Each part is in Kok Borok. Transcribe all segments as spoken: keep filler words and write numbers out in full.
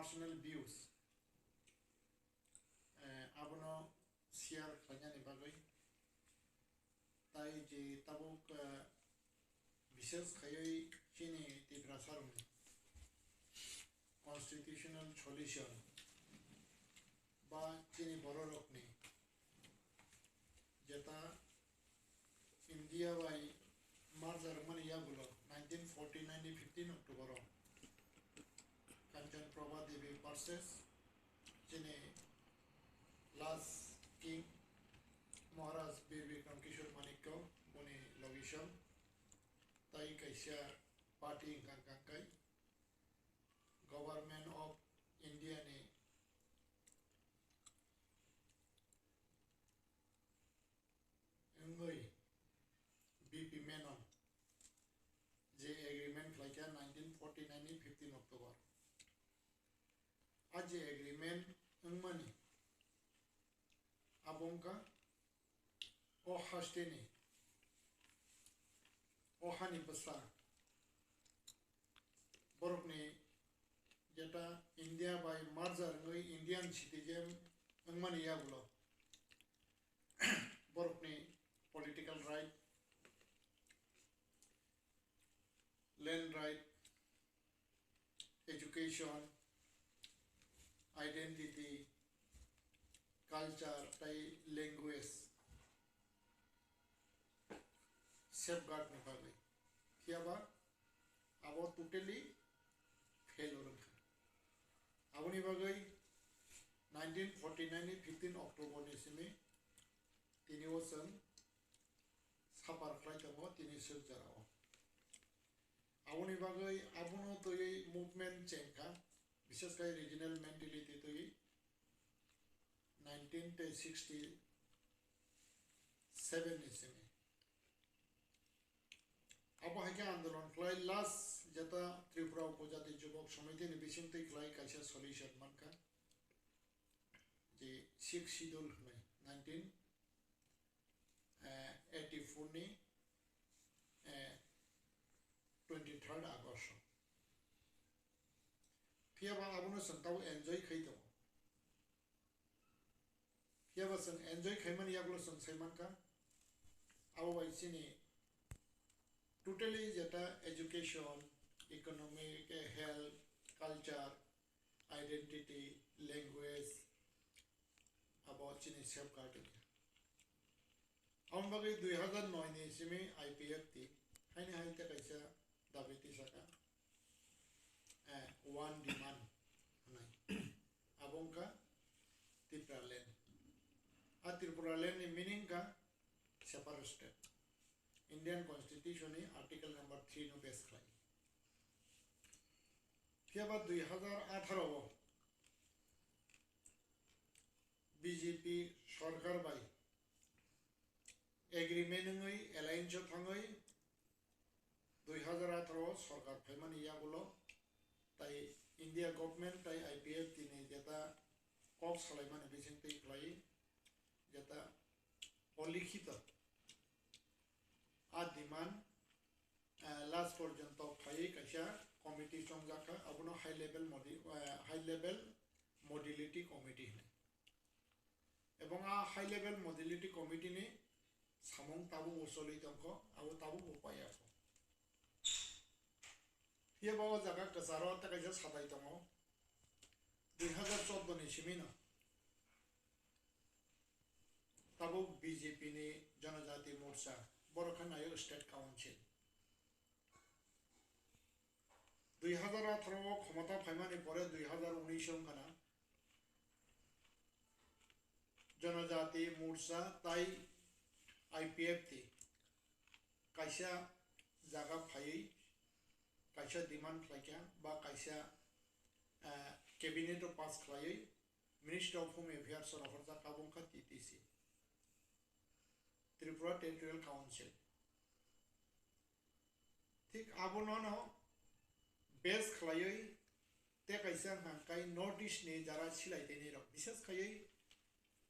personal views, eh, abono share khlainani bagwi, tai je tabuk, eh, bishes khaiwi chini Tiprasarokni constitutional solution ba chini bororokni jeta India bai merger wngmani yagulo nineteen forty nine ni fifteen October o Kanchan Prabha Devi versus chini last king Maharaj Bir Bikram Kishore Manikya boni logisong tai kaisa party wngkha kangkai Government of India ni wngwi B P Menon je agreement khlaikha nineteen forty nine ni fifteen October. A je agreement wngmani abo wngkha o hasteni, o hani bwsa borokni jeta India bai merger wngwi Indian citizen wngmani yagulo borokni political right, land right, education, identity, culture tai language safeguard ni bagwi. Phiyaba abo totally fail wngkha. Aboni bagwi nineteen forty nine ni fifteen October ni simi tini o chwng suffer khlai tongo tini swk jora o. Aboni bagwi abono twiwi movement chengkha, bishes khai regional mentality twiwi nineteen sixty seven ni simi. Abo hai khe andolon khlai last jeta Tripura Upojati Jubok Samiti ni bisingtwi khlai kaisa solution mankha, je Sixth Schedule hwnwi nineteen eighty four ni, eh, twenty third August. Phiyaba abono chwng tabo enjoy khai tongo. Phiyaba chwng enjoy khaimani yagulo chwng sai mankha, abo bai chini totally jeta education, economic, eh, health, culture, identity, language, abo chini safeguard wngya. Aboni bagwi dui hazar noi ni simi I P F T haini hai tei kaisa dabi tisaka, eh, one demand hwnwi. Abo wngkha Tipraland. A Tripuraland ni meaning kha separate state. Indian Constitution ni Article number three no base khlai. Phiyaba dui hazar atharo o B J P sorkar bai agreement wngwi alliance o thangwi dui hazar atharo o sorkar phaimani yagulo tai India government tai I P F T ni jeta kok salaimani bisingtwi khlai jeta olikhito a demand, eh, last porjonto phaiwi kaisa committee chongjakha, abono high level modi-, eh, high level modality committee hwnwi. Ebong a high level modality committee ni samung tabukbo choli tongkho, abo tabukbo paiya kho. Phiyaba o jaga kwcharo tei kaisa satai tongo, dui hazar chordo ni simi no tabuk B J P ni Janajati Morcha, borok khe naio State Council. Dui hazar atharo o khomota phaimani pore dui hazar unis wngkha na Janajati Morcha tai I P F T kaisa jaga phaiwi kaisa demand khlaikha ba kaisa, eh, cabinet o pass khlaiwi Ministry of Home Affairs o rohorjak, abo wngkha T T C, Tripura Territorial Council. Thik abono no base khlaiwi tei kaisa hwnka hwnkhe North East ni jara silai tei nirok, bises khaiwi,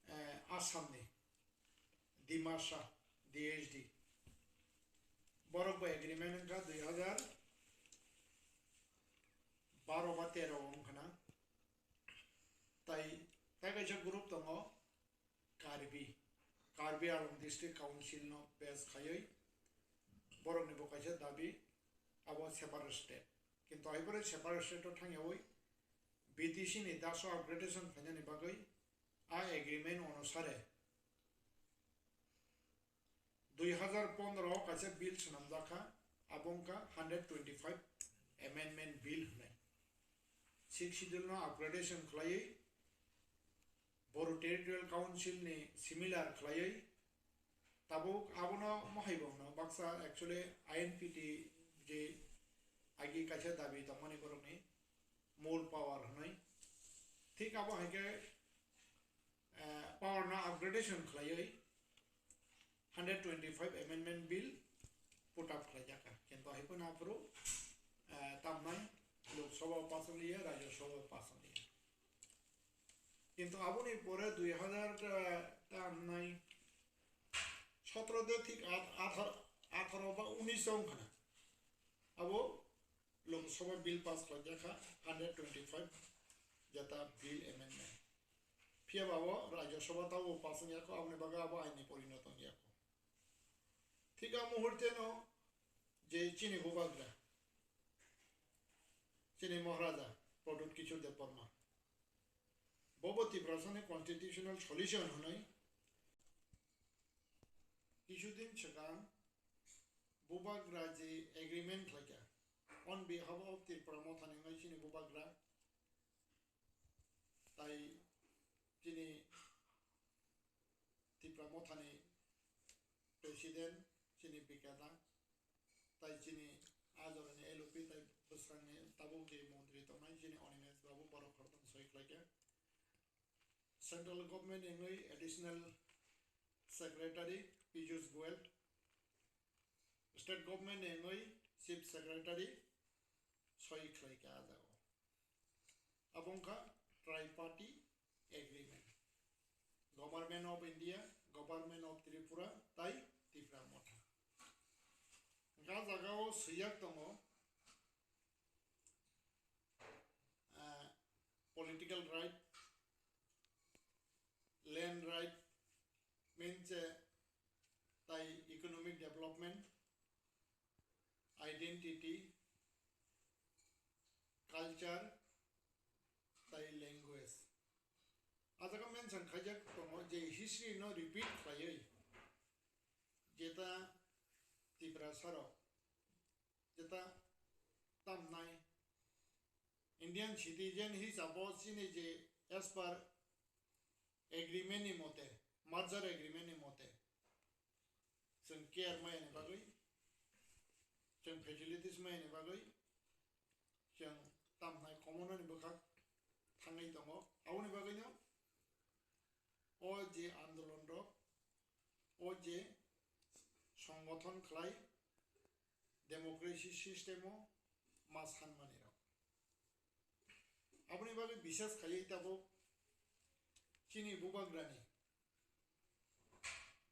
eh, Assam ni Dimasa D H D borok bo agreement wngkha dui hazar baro ba tero o wngkha na. Kaisa group tongo Karbi, Karbi Anglong District Council no base khaiwi borokni bo kaisa dabi abo separate state. Kintu hai phano separate state o thangyawi B T C ni daso upgradation khainani bagwi a agreement onusare dui hazar pondro o kaisa bill swnamjak kha, abo wngkha hundred twenty-five amendment bill hwnwi. Sixth Schedule no upgradation khlaiwi Bodo Territorial Council ni similar khlaiwi tabuk abono mohai bo hwno baksa actually I N P T je agi kaisa dabi tongmani borokni more power hwnwi. Thik abo hai khe, eh, power no upgradation khlaiwi hundred twenty-five amendment bill put up khlaijak kha. Kintu hai phano aphuru, eh, tamnai Lok Sabha o pass wngya, Rajya Sabha o pass wngya. Kintu aboni pore dui hazar, eh, tamnai sotro de thik at-, athar-, atharo ba unis wngkha na. Abo Lok Sabha bill pass khlaijak kha, hundred twenty-five jeta bill amendment. Phiya ba bo Rajya Sabha tabo pass wngya kho, aboni bagwi abo aini porinoto wngya kho. Thik a muhurte no je chini bubagra, chini Maharaja Pradyut Kishore Debbarma, bobo Tiprasani constitutional solution hwnwi kisudin swkang bubagra je agreement khlaikha, on behalf of Tipra Mothani wngwi chini bubagra, tai chini Tipra Mothani president, chini bikada, tai chini a jorani L O P, tai bwskanni tabuk je montri tongnai chini Animesh Babu, borok khoroktham soi khlaikha. Central government ni wngwi additional secretary Piyush Goyal, state government ni wngwi chief secretary soi khlaikha a jagao. Abo wngkha triparty agreement, Government of India, Government of Tripura tai Tipra Motha. Hwnkhe a jagao swijak tongo, ah, political right, land right, minse tai economic development, identity, culture, tai language. A jaga mention khaijak tongo je history no repeat khlaiwi jeta Tiprasa rok jeta tamnai Indian citizen hisabo chini je as per agreement ni mote, merger agreement ni mote, chwng care maya ni bagwi, chwng facilities maya ni bagwi, chwng tamnai commoner ni bwkhak thangwi tongo. Aboni bagwino o je andolon rok, o je songgothon khlai, democracy system o ma sanmani rok. Aboni bagwi bisas khaiwi tabuk chini bubagrani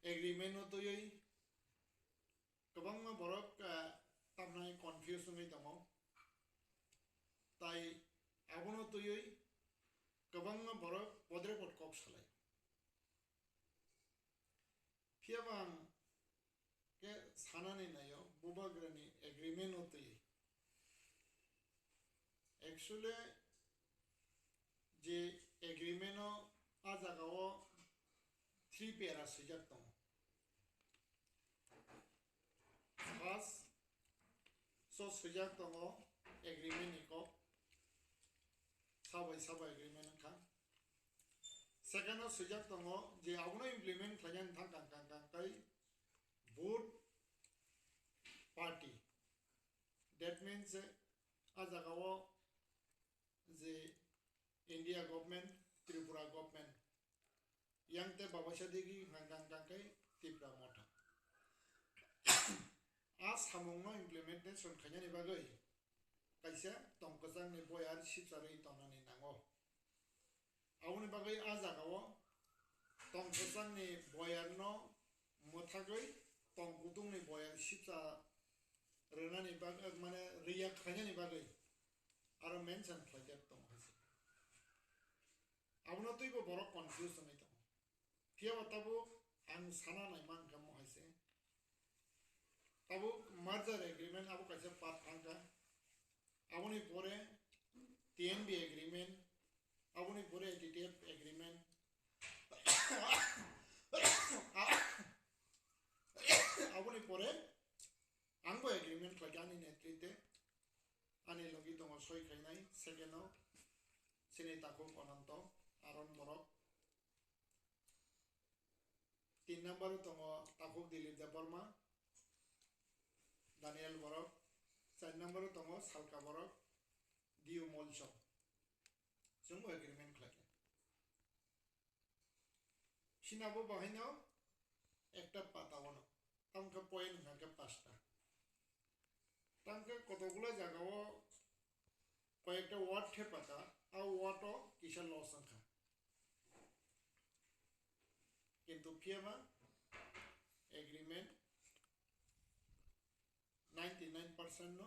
agreement no twiwi kwbangma borok, ah, tamnai confuse wngwi tongo. Tai abono twiwi kwbangma borok bodre bod kok salai. Phiya bo ang khe sanani naio, bubagrani agreement o twi. Actually, je agreement o a jaga o three para swijak tongo. First, so swijak tongo agreement ni kok, sabai sabai agreement wngkha. Second o swijak tongo je abono implement khlainani thang kang kang kang kai both party. That means, eh, a jaga o je India government, Tripura government, yang te Baba Sadigi hwnka hwnka khe Tipra Motha. A samungno implementation khainani bagwi kaisa tong kwchangni boyar sipcharwi tongnani nango. Aboni bagwi a jagao tong kwchangni boyarno mwthagwi tong kuthukni boyar sipcha rwnani bag-, mane, rwya khlainani bagwi aro mention khlaijak tongo hai se. Abono Twibo borok confuse wngwi tongo. Phiya ba tabuk ang sana naima hwnkha mo hai se. Tabuk merger agreement abo kaisa part thangkha. Aboni pore T N B agreement, aboni pore A T T F agreement, aboni pore angbo agreement khlaikha ani netrite, ani logi tongo soi khainai, second o chini takhuk Ananto, Aron borok, tin number o tongo takhuk Dilip Debbarma, Daniel borok, char number o tongo Salka borok, Diu Molchong. Chwngbo agreement khlaikha. Sinabo bahaino ekta pata wano. Tamkhe point hwnkha khe pasta. Tamkhe kotokgula jagao koyekta word thepata, a word o kisa loss wngkha. Kintu phiyaba agreement ninety nine percent no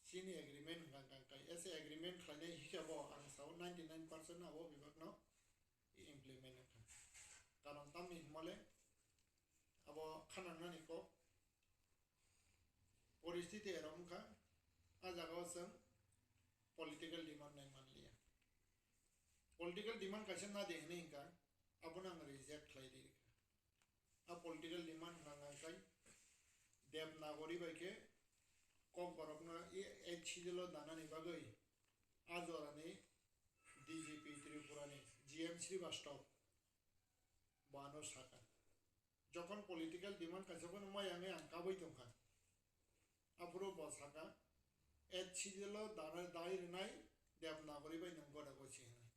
chini agreement hwnkha kang kai. Ese agreement khlainai hisabo ang sao ninety nine percent abo bibak no implement wngkha. Karon tamni hwnmale abo khanangnani kok poristiti erom wngkha, a jagao chwng political demand nai manliya. Political demand kaisa na de hwnwi wngkha, abono ang reject khlai di rikha. A political demand hwnka hwnka khe Devanagari bai khe Kokborokno e-, eighth schedule o danani bagwi a jorani D G P Tripura ni G M Srivastava bo ano sakha. Jokhon political demand kaisa phano maya wngwi ang kabui tongkha. Aphuru bo sakha, eighth schedule o dana-, dai rwnai Devanagari bai nwng goda gochi hwnwi.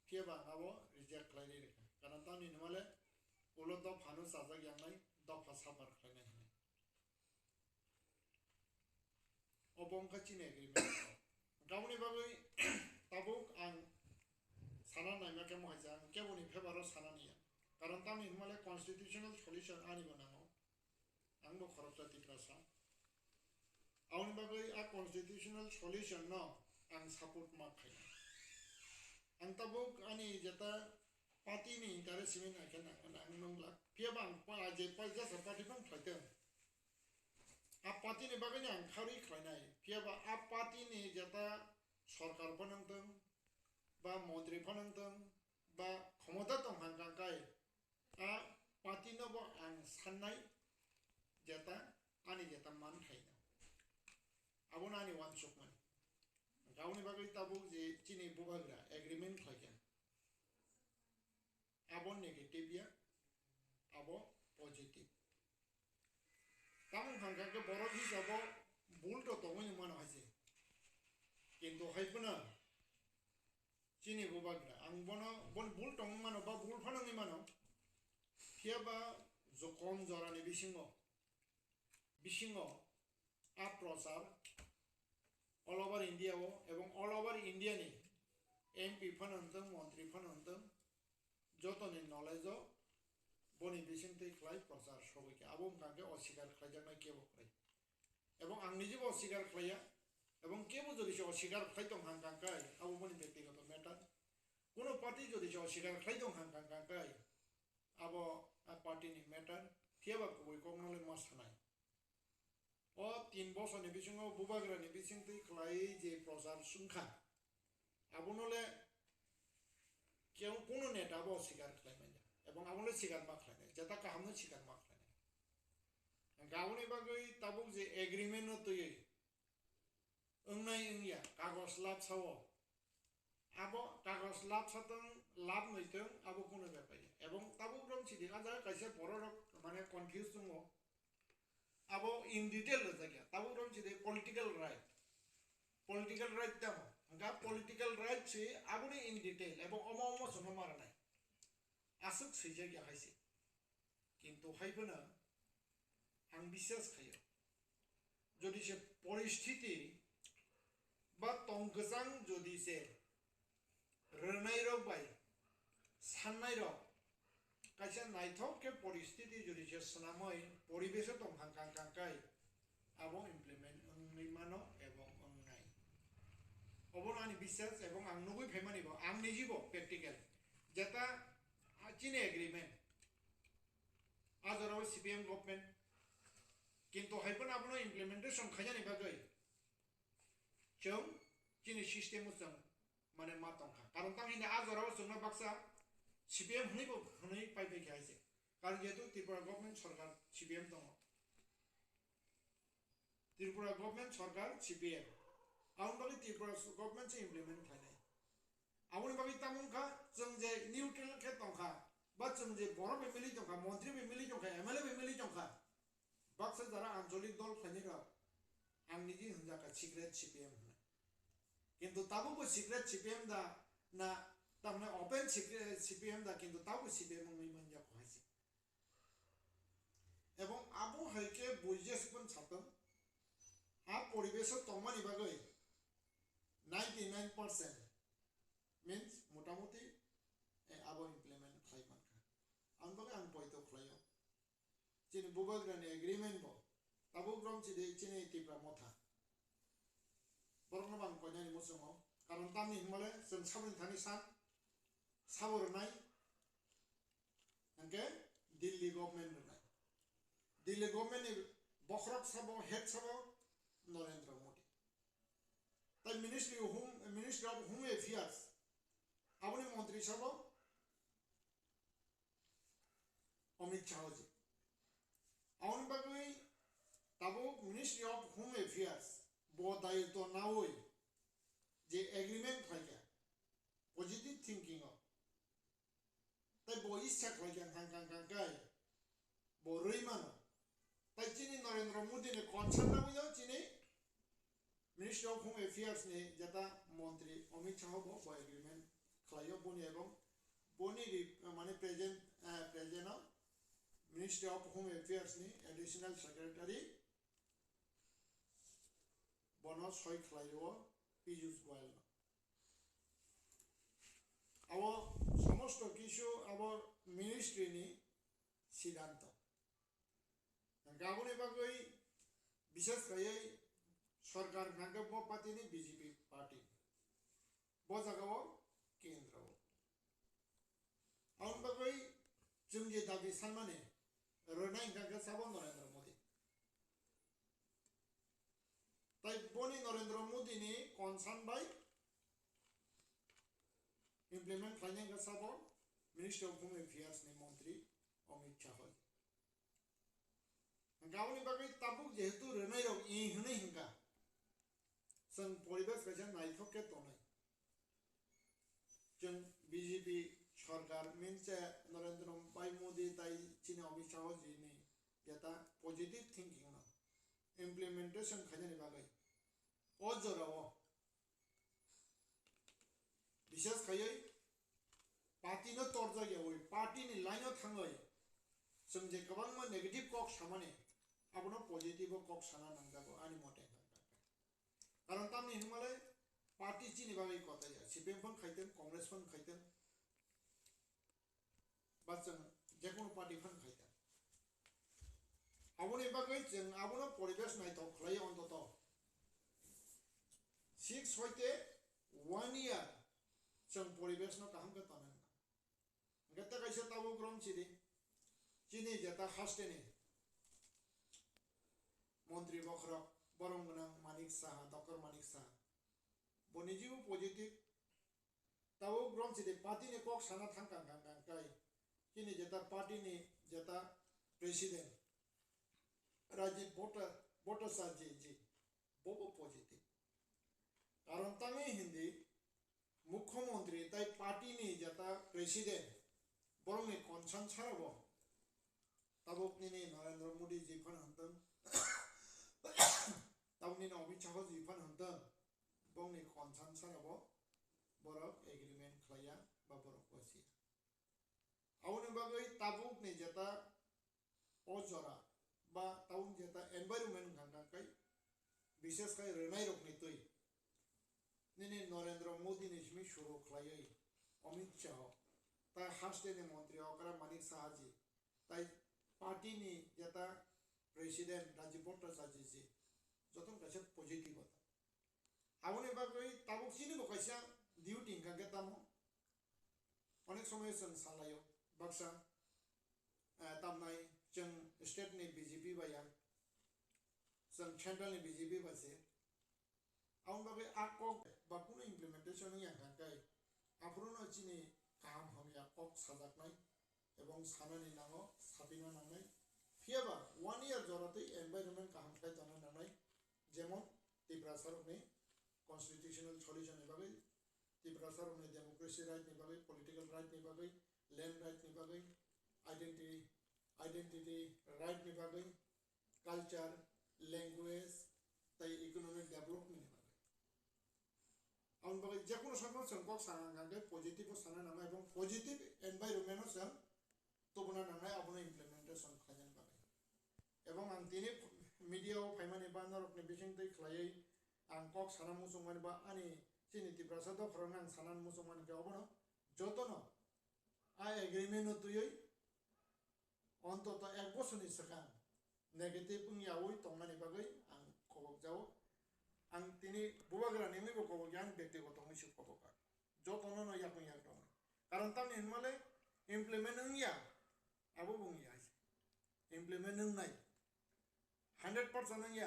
Phiya ba ang abo reject khlai rwi rwkha. Karon tamni hwnmale ulo dophano chajak yangnai, dopha suffer khlainai hwnwi. Obo wngkha chini agreement. Aboni bagwi tabuk ang sana naima khe mo hai se, ang keboni favor o sana niya. Karon tamni hwnmale constitutional solution ani bo nango. Ang bo khoroksa Tiprasa. Aboni bagwi a constitutional solution no ang support ma khaina. Ang tabuk ani jeta party ni interest simi nai khe nang, nang nung lak. Phiya ba ang pa, je pa, jesa party phang khlai tong. A party ni bagwi ni ang kharwi khlainai. Phiya ba a party ni jeta sorkar phano wng tong, ba montri phano wng tong, ba khomota tong hang kang kai, a party no bo ang sannai jeta, ani jeta man khaina. Abono ani uansukmani. Aboni bagwi tabuk je chini bubagra agreement khlaikha, abo negative ya, abo positive. Tamo hwnkha khe borok hisabo bul to tongwi mano hai se. Kintu hai phano chini bubagra, ang bono, boni bul tongwi mano ba bul phano wngwi mano. Phiya ba jokom jorani bisingo, bisingo a prochar all over India o ebong all over India ni M P phano wng tong, montri phano wng tong, jotoni knowledge o boni bisingtwi khlai prochar sogwi khe abo wngkha khe osikar khlaijaknai kebo kwrwi. Ebong ang nijebo osikar khlaiya, ebong kebo jodi se osikar khlai tong hang kang kai, abo boni bektigoto matter. Kuno party jodi se osikar khlai tong hang kang kang kai, abo a party ni matter, phiya ba kubui kokno le ma sanai. O tin bosor ni bisingo bubagra ni bisingtwi khlai je prochar sungkha, abono le keu kuno neta bo sikar khlai manya, ebong abono le sikar ma khlai nai, jeta kaham no sikar ma khlai nai. Hwnkhe aboni bagwi tabuk je agreement no twiwi wngnai wngya kagos lapsa o, abo kagos lapsa tong, lap noi tong, abo kuno bepar ya. Ebong tabuk rong sidi, a jaga kaisa borok rok mane confuse tongo. Abo in detail rwjak ya. Tabuk rong sidi political right. Political right tamo. Hwnkha political right si aboni in detail. Ebong omo omo sono maranai. Aswk swijak ya hai se. Kintu hai phano ang biswas khaio, jodi se poristhiti ba tong kwchang jodi se rwnairok bai sannairok kaisa naithok khe poristhiti jodi se swnamwi poribeso tong hang kang kang kai, abo implement wngwi mano ebong wngnai. Obono ani biswas ebong ang nugwi phaimani bo, ang nijibo practical. Jeta, ah, chini agreement. A jorao C P M government. Kintu hai phano abono implementation khainani bagwi chwng chini system o chwng mane ma tongkha. Karon tamo hini a jorao chwngno baksa C P M hwnwi bo hwnwi pai pai khe hai se. Karon jehetu Tripura government sorkar C P M tongo. Tripura government sorkar C P M. Aboni bagwi Tripura government se implement khlainai. Aboni bagwi tamo wngkha, chwng je neutral khe tongkha, ba chwng je borok bai mili tongkha, montri bai mili tongkha, M L A bai mili tongkha, baksa jara ancholik dol khlainai rok, ang niji hwnjakha secret C P M hwnwi. Kintu tabukbo secret C P M da na, tamni open secret C P M da, kintu tabukbo C P M wngwi manya kho hai se. Ebong abo hai khe buijesipun satong, a poribeso tongmani bagwi ninety nine percent means motamuti, eh, abo implement khlai mankha. Ang bagwi ang poito khlaio. Chini Bubagrani agreement bo tabuk rom chidi chini Tipra Motha. Borokno bang koinani muchungo. Karon tamni hwnmale chwng saboni thani san sabo rwnai. Hwnkhe Delhi government rwnai. Delhi government ni bokhorok sabo, head sabo Narendra Modi. Tai Ministry of Home, Ministry of Home Affairs, aboni montri sabo Amit Shah ji. Aboni bagwi tabuk Ministry of Home Affairs bo daitw nawi je agreement khlaikha positive thinking o. Tai bo issa khlaikha hang kang kang kai bo rwi mano. Tai chini Narendra Modi ni concern nangwi no chini Ministry of Home Affairs ni jeta montri Amit Shah bo, bo agreement khlaio boni ebong boni ri-, mane present, eh, present o Ministry of Home Affairs ni Additional Secretary bono soi khlaio Piyush Goyal no. Abo somosto kisu abo ministry ni siddhanto. Hwnkhe aboni bagwi bishes khaiwi sorkar hwnkhe bo party ni B J P party. Bo jagao kendro. Aboni bagwi chwng je dabi sanmani rwnai hwnkhe sabo Narendra Modi. Tai boni Narendra Modi ni concern bai implement khlainai hwnkhe sabo Ministry of Home Affairs ni montri Amit Shah. Hwnkhe aboni bagwi tabuk jehetu rwnai rok i hwnwi hwnkha, chwng poribesh kaisa naithok khe tongnai. Chwng B J P sorkar minse Narendra Bhai Modi tai chini Amit Shah ji ni jeta positive thinking no implementation khainani bagwi o jorao Bishes khaiwi party no torjak yawi, party ni line o thangwi chwng je kwbangma negative kok samani, abono positive o kok sana nangjago ani mote. Karon tamni hwnmale party chini bagwi kotaiya, C P M phano khaitwng, Congress phano khaitwng, ba chwng jekunu party phano khaitwng. Aboni bagwi chwng abono poribesh naithok khlai ontoto six hoite one year chwng poribesh no kaham khe tonwi. Hwnkhe tei kaisa tabuk rom chidi chini jeta hasteni montri bokhorok borom gwnang Manik Saha, Doctor Manik Saha. Bo nijibo positive. Tabuk rom chidi party ni kok sana thang kang kang kang kai. Chini jeta party ni jeta president Rajiv Bhatta-, Bhattacharya ji, bobo positive. Karon tangwi hindi mukhyamantri tai party ni jeta president borokni concern sarabo tabuk nini Narendra Modi ji phano hwntwng, tabuk nini Amit Shah ji phano hwntwng, bongni concern sarabo borok agreement khlaiya ba borok wasiya. Aboni bagwi tabukni jeta o jora ba tabuk jeta environment hwnkha kha kai, bishes khai rwnai rokni twi nini Narendra Modi ni simi suru khlaiwi Amit Shah, tai hasteni montri okra Manik Saha ji, tai party ni jeta president Rajiv Bhattacharya ji, jotono kaisa positive ata. Aboni bagwi tabuk chini bo kaisa duty hwnkha khe tamo. Onek somoy chwng salaio, baksa, eh, tamnai chwng state ni B J P bai ya, chwng central ni B J P bai se. Aboni bagwi a kok ba kunu implementation wngya hwnkha khe, aphuru no chini kaham hamya kok sajaknai ebong sanani nango, sapina nangnai. Phiyaba one year joratwi environment kaham khlai tongna nangnai, jemon Tiprasa rokni constitutional solution ni bagwi, Tiprasa rokni democracy right ni bagwi, political right ni bagwi, land right ni bagwi, identity, identity right ni bagwi, culture, language, tei economic development ni bagwi. Aboni bagwi jekunu sakno chwng kok sana hwnkha khe positive o sana nangnai ebong positive environment o chwng tubuna nangnai, abono implementation khlainani bagwi. Ebong ang tini media o phaimani ba norokni bisingtwi khlaiwi ang kok sana muchungmani ba ani chini Tiprasa dopharokno ang sana muchungmani khe obono jotono a agreement no twiwi ontoto ek bosorni swkang negative wngyawi tongnani bagwi ang kobokjao. Ang tini bubagrani wngwibo kobokya, ang bektigoto wngwi se kobokha. Jotono no yakung yak tongo. Karon tamni hinmale implement wngya, abo bo wngya. Implement wngnai. Hundred percent wngya,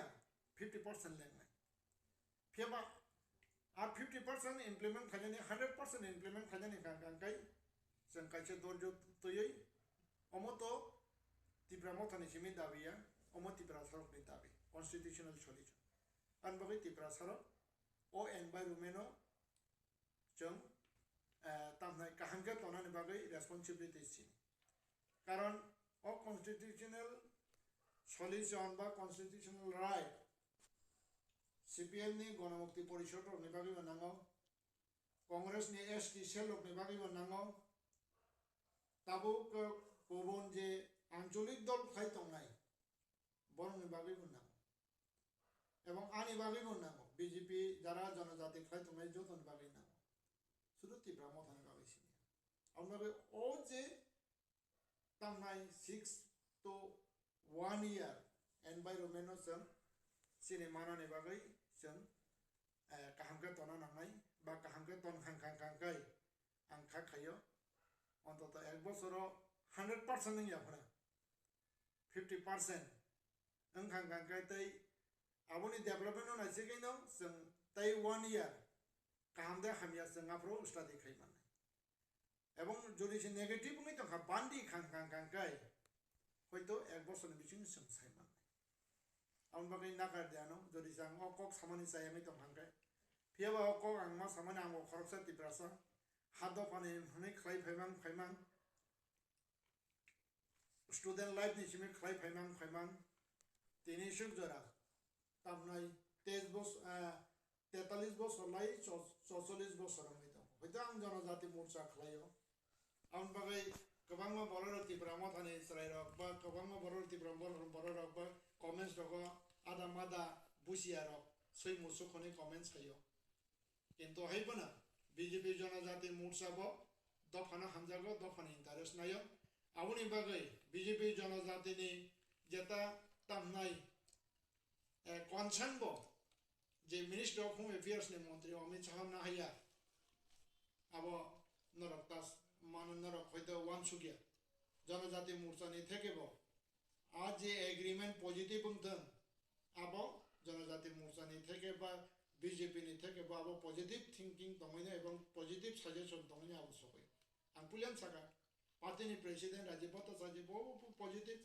fifty percent lengnai. Phiyaba a fifty percent implement khainani, hundred percent implement khainani hwnkha hwnkha khe chwng kaisa dorjo twiwi omo to Tipra Mothani simi dabi ya, omo Tiprasarokni dabi, constitutional solution. Ani bagwi Tiprasarok o environment o chwng, eh, tamhnai kaham khe tonani bagwi responsibility sini. Karon o constitutional solution ba constitutional right C P M ni Ganamukti Porishod rokni bagwi bo nango, Congress ni S T cell rokni bagwi bo nango, tabuk, eh, kubun je ancholik dol khai tongnai, borokni bagwi bo nango. Ebong ani bagwi bo nango, B J P jara jonojati khlai tongnai jotoni bagwi nango. Sudu Tipra Mothani bagwi sini. Aboni bagwi o je tamnai six to one year environment no chwng chini manani bagwi chwng, eh, kaham khe tona nangnai ba kaham khe ton khang khang khang khai ang kha khaio. Ontoto ek bosoro hundred percent wngya phano fifty percent wng khang khang khai tei aboni development no naisigwino chwng tei one year kaham de hamya chwng aphuru study khai mannai. Ebong jodi se negative wngwi tongkha, bandi khang khang khang khai, hoito ek bosorni bisingo chwng sai mannai. Aboni bagwi nakar de ano, jodi se ang o kok samani chayangwi tongkha hwnkhe. Phiyaba o kok ang ma samani, ang bo khoroksa Tiprasa, ha dophani hwnwi khlai phaimang phaimang, student life ni simi khlai phaimang phaimang, tini suk jora, tamnai teis bos-, ah, tetalis bosor lai cho-, chocholish bosor wngwi tongo. Hoito ang Jonojati Morcha khlaio. Aboni bagwi kwbangma bororok Tipra Mothani chwrairok ba kwbangma bororok Tipra bororok, bororok ba comments rogo ada mada busiya rok swi musuk hwnwi comments saio. Kintu hai phano B J P Jonojati Morcha bo dophano hamjago, dophani interest naio. Aboni bagwi B J P Jonojatini jeta tamnai, eh, concern bo je Ministry of Home Affairs ni montri Amit Shah na haiya, abo norok tas mano, norok hoito wansukya. Jonojati Morcha ni theke bo a je agreement positive wngthwng, abo Jonojati Morcha ni theke ba B J P ni theke bo abo positive thinking tongwino ebong positive suggestion tongwino abo sogwi. Ang puilan saka, party ni president Rajiv Bhattacharya bo positive,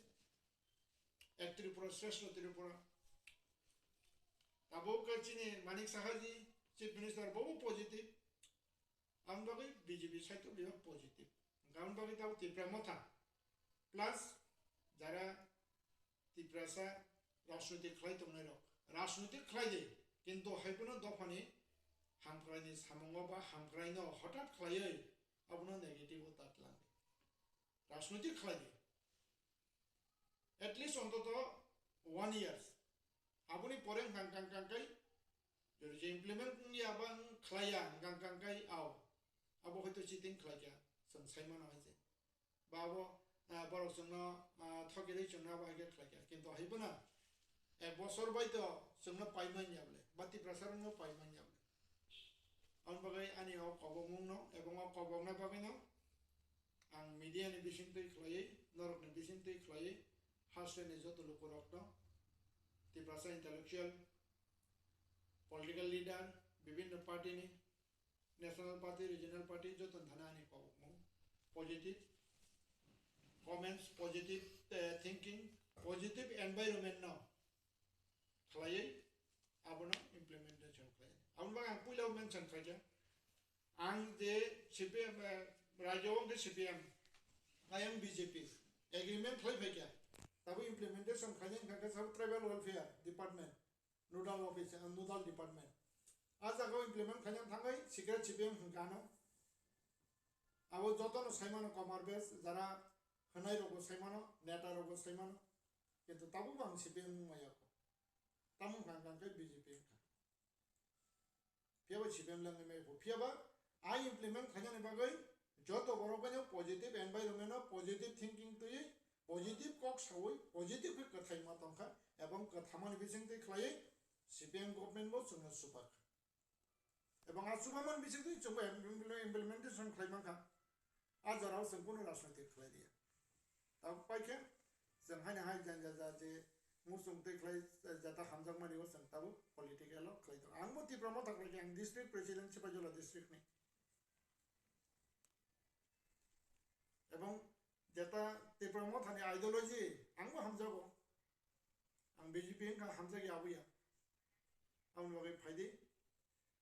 ek Tripura, Shrestha Tripura. Abo khe chini Manik Saha ji, Chief Minister, bo positive. Ang bagwi B J P side o bebak positive. Ang bagwi tabuk Tipra Motha plus jara Tiprasa rajniti khlai tongnai rok, rajniti khlai di, kintu hai phano dophani hamkraini samungo ba hamkraino hothat khlaiwi abono negative o ta tlang di. Rajniti khlai di. At least ontoto one years. Aboni pore hwnkha hwnkha hwnkha kai, jodi je implement wngya ba wng khlaiya hwnkha hwnkha kai, ao. Abo hoito cheating khlaikha, chwng sai mano hai se. Ba abo, ah, borok chwngno, ah, thokirwi chwngno abo hai khe khlaikha. Kintu hai phano ek bosor bai to chwngno pai manya bole, ba Tiprasa rokno pai manya bole. Aboni bagwi ani o kobokmungno ebong o kobokna bagwino ang media ni bisingtwi khlaiwi, norokni bisingtwi khlaiwi, hasteni joto lukurokno, Tiprasa intellectual, political leader, bibhinno party ni, national party, regional party, joto thani ani kobokmung positive comments, positive, eh, thinking, positive environment no khlaiwi abono implementation khlai. Aboni bagwi ang puila mention khlaikha, ang je C P M, eh, rajyo wngkhe C P M, ayang B J P, agreement khlai phaikha, tabuk implementation khlaina wngkha khe sabo tribal welfare department, nodal office, eh, nodal department. A jagao implement khlaina thangwi secret C P M hwnkha ano. Abo jotono saimano Komar Bes, jara hwnai rogo saimano, neta rogo saimano. Kintu tabuk bo ang C P M wngmaya kho. Tamo wngkha, wngkha khe B J P wngkha. Phiya bo C P M le wngwi maya kho. Phiya ba a implement khlainani bagwi joto borok bai no positive environment o positive thinking twiwi, positive kok sawi, positive khe kwthai ma tongkha, ebong kwthamani bisingtwi khlaiwi C P M government bo chwngno supakha. Ebong a chubamani bisingtwi chwngbo implementation khlai mankha. A jorao chwng kunu rajniti khlai liya. Tabuk paikhe chwng haino hai janja ja je muchung twi khlai jeta hamjakmani o chwng tabuk political o khlai tongo. Angbo Tipra Motha khlai khe ang district president Sipahijala district ni. Ebong jeta Tipra Mothani ideology angbo hamjago. Ang B J P wngkha hamjak ya abuya. Aboni bagwi phaidi,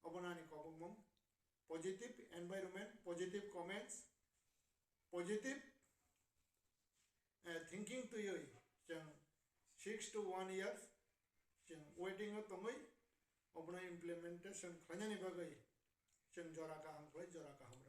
obono ani kobokmung. Positive environment, positive comments, positive, eh, thinking twiwi chwng six to one years chwng waiting o tongwi obono implementation khlainani bagwi chwng jora kaham khlai, jora kaham